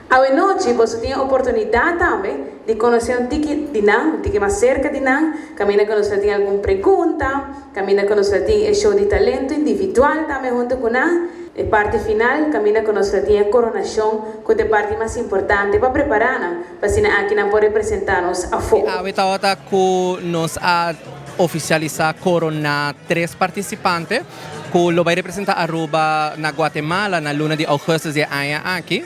Awenochi boso tin e oportunidat tambe di konosé un tiki di nan, un tiki mas serka di nan, kaminda ku nos lo tin algun pregunta, kaminda ku nos lo tin e show di talento individual tambe huntu ku nan, e parti final kaminda ku nos lo tin e koronashon ku ta e parti mas importante pa prepará nan pa asina aki nan por representá nos afó. Awe tabata ku nos a ofisialisá koroná tres partisipante ku lo bai representá Aruba na Guatemala na luna di ougùstus di e aña aki.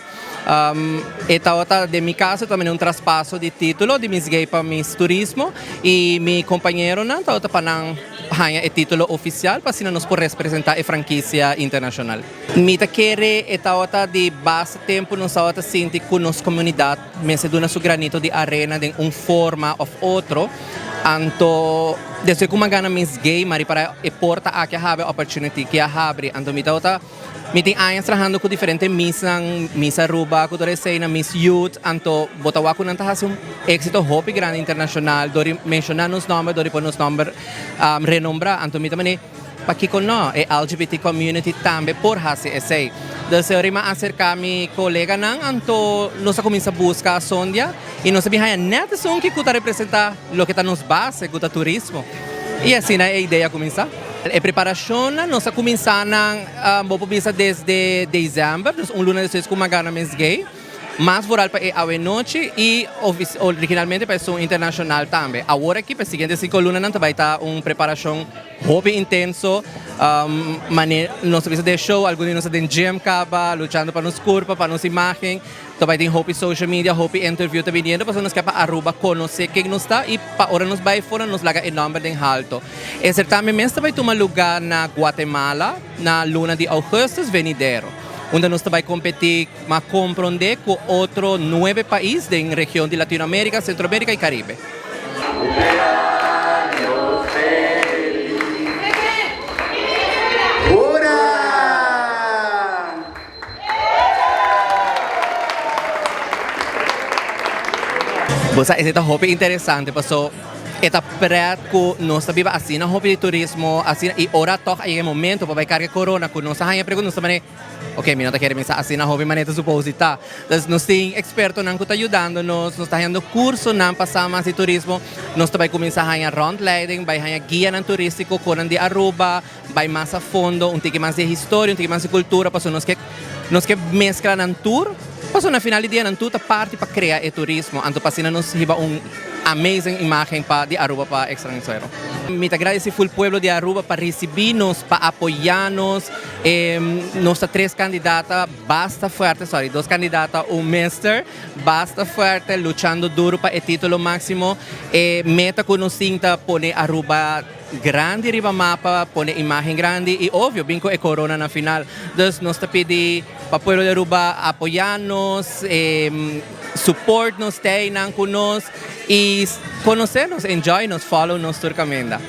E tabata den mi kaso ta mene un traspaso di título di Miss Gay pa Miss Turismo i mi kompañeronan tabata pa nan haña e título ofisial pa asina nos por representá e frankisia internashonal. Mi ta kere e tabata di basta tempu nos tabata sinti ku nos komunidat mester duna su granito di arena den un forma òf otro. Anto despues ku mi a gana Miss Gay mi a ripará e porta aki a habri, opportunity ki a habri. Anto mi tabata Mi tin añas trahando ku diferente Missnan, Miss Aruba ku tur eseinan, Miss Youth, anto bo ta wak ku nan ta hasi un éksito hopi grandi internashonal dor di menshoná nos nòmber, dor di pone nos nòmber renombrá. Anto mi ta manera, pakiko nò? E LGBT community tambe por hasi esei. Dus e ora mi a aserká mi koleganan, anto nos a kuminsá buska Sondia i nos a bin haña nèt esun ki ku ta representá loke ta nos base, ku ta turismo. I asina e idea a kuminsá. E preparashonnan nos a kuminsá nan bo por bisa desde desèmber, dus un luna despues ku mi a gana Miss Gay, mas vooral pa e awenochi i originalmente pa esun internashonal tambe. Awor aki pa e siguiente sinku lunanan ta bai ta un preparashon hopi intenso, manera nos ta bisa den show, algun di nos ta den gym kaba luchando pa nos kurpa, pa nos imagen. Ta bai tin hopi social media, hopi interview ta biniendo pasobra nos ke pa Aruba conoce ken nos ta y pa ora nos bai fora nos laga e nomber den halto. E certamen mes ta bai tuma luga na Guatemala na luna di augustus venidero, unda nos ta bai competi ma compronde cu otro nuebe pais den region di Latinoamerica, Centroamerica y Caribe. Bo sa esei ta hopi interesante paso e ta pret ku nos ta biba asina hopi di turismo asina i ora tòg a yega e momento pa bai karga e korona ku nos a haña pregunta nos ta manera ok mi no ta kere misa asina hopi manera ta supos di ta. Entonces nos tin ekspertonan ku ta yudando nos, nos ta hañando kursonan pa sa mas di turismo, nos ta bai kuminsá haña rondleiding, bai haña guianan turístiko konan di Aruba. Bai mas a fondo, un tiki mas di e historia, un tiki mas di kultura, pasobra nos ke nos ke meskla nan tur, pasobra na final di dia nan tur ta parti pa krea e turismo, anto pa asina nos hiba un amazing imagen pa di Aruba pa extranhero. Mi ta gradesi ful pueblo di Aruba pa risibi nos, pa apoya nos, nos ta tres kandidata basta fuerte, sorry, dos kandidata un mister, basta fuerte, luchando duro pa e titulo maximo, e meta ku nos tin ta pone Aruba. Grandi riba mapa, pone imagen grandi y obvio bin cu e corona na final. Dus nos ta pidi pa pueblo di Aruba apoya nos, support nos, stay nan cu nos y conoce nos, enjoy nos, follow nos tur caminda.